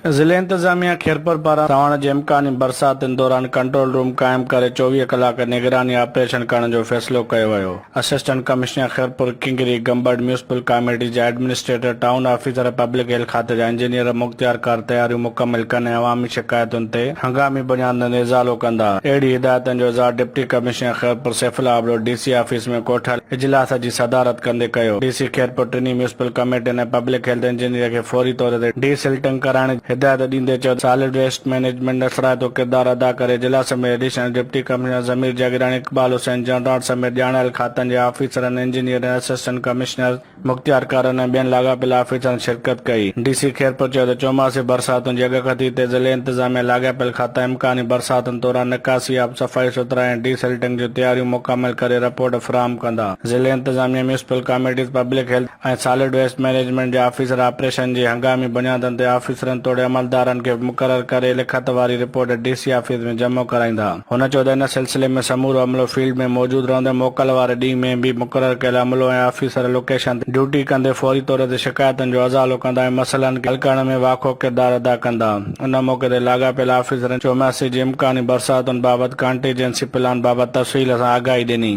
ضلعي انتظاميا خيرپور پاران سانوڻ جي امڪاني برساتن دوران ڪنٽرول روم قائم ڪري 24 ڪلاڪ نگراني آپريشن ڪرڻ جو فيصلو ڪيو ويو. Assistant commissioner Khairpur Kingri Gambat municipal committee جا administrator, town officer, public health کاتي جا انجنيئر، مختيارڪار تياريون مڪمل ڪن ۽ عوامي شڪايتن تي هنگامي بنيادن تي ازالو ڪندا. اهڙي هدايتن جو اظهار deputy commissioner Khairpur Saifullah Abro D C office ۾ ڪوٺايل اجلاس جي صدارت ڪندي ڪيو. ڊي سي خيرپور ٽنهي ميونسپل ڪميٽين ۽ پبلڪ هيلٿ انجنيئر کي فوري طور تي ڊي سلٽنگ ڪرائڻ جي هدايت ڏيندي چيو ته سالڊ ويسٽ مئنيجمينٽ اثرائتو ڪردار ادا ڪري. اجلاس ۾ additional deputy commissioner Zamir Jagirani, Iqbal Hussain Janrot سميت ڄاڻايل کاتن جي آفيسرن، انجنيئرن، اسسٽنٽ ڪمشنرز، مختيارڪارن ۽ ٻين لاڳاپيل آفيسرن شرڪت ڪئي. ڊي سي خيرپور چيو ته چوماسي برساتن جي اڳڪٿي تي ضلعي انتظاميا لاڳاپيل کاتا امڪاني برساتن دوران نڪاسي آب، صفائي سٿرائي ۽ ڊي سلٽنگ جون تياريون مڪمل ڪري رپورٽ فراهم ڪندا. ضلعي انتظاميا municipal committees, public health, ۽ solid waste management جا آفيسر آپريشن جي هنگامي بنيادن تي آفيسرن توڙي عملدارن کي مقرر ڪري لکت واري رپورٽ ڊي سي آفيس ۾ جمع ڪرائيندا. هن چيو ته ان سلسلي ۾ سمورو عملو فيلڊ ۾ موجود رهندو ۽ موڪل واري ڏينهن ۾ به مقرر ڪيل عملو ۽ آفيسر لوڪيشن تي ڊيوٽي ڪندي فوري طور تي شڪايتن جو ازالو ڪندا ۽ مسئلن کي حل ڪرڻ ۾ واکو ڪردار ادا ڪندا. ان موقعي تي لاڳاپيل آفيسرن چوماسي جي امڪاني برساتن بابت ڪانٽيجنسي پلان بابت تفصيل سان آگاهي ڏني.